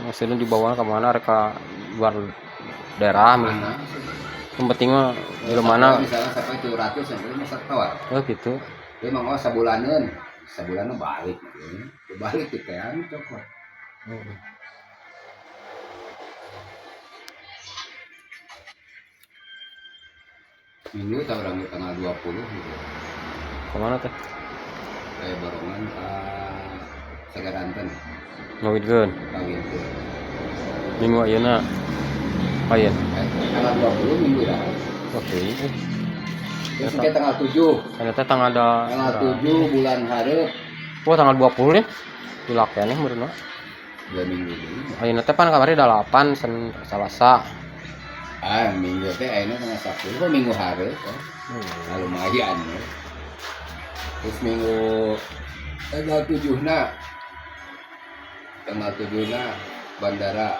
Maksudnya dibawa ke mana, rek ka luar daerah. Mana? Yang penting mah jelema mana. Misalnya sampai 700 sampai mah setor. Oh gitu. Dia mah, oh, sabulaneun, sabulanan balik gitu. Balik gitu ya, cokot. Minggu tah urang tanggal 20 gitu. Kemana teh? Kayak barengan ke Sagaranten. Ngawinkeun? Kawin tuh. Minggu ayeuna kayen? Eh, tanggal 20 minggu ya. Oke. Terus kayak tanggal 7. Ternyata tanggal ada. Tanggal 7 bulan hareup. Wah, tanggal 20 ya dilakukan ya meureunna. 2 minggu deui. Ayeuna teh pan kamari 8 Sen Salasa. Ah, minggu teh ayeuna tanggal 10, oh, minggu hareup oh. Nah, lumayan ya. Terus minggu tanggal 7 na, tanggal 7 na bandara.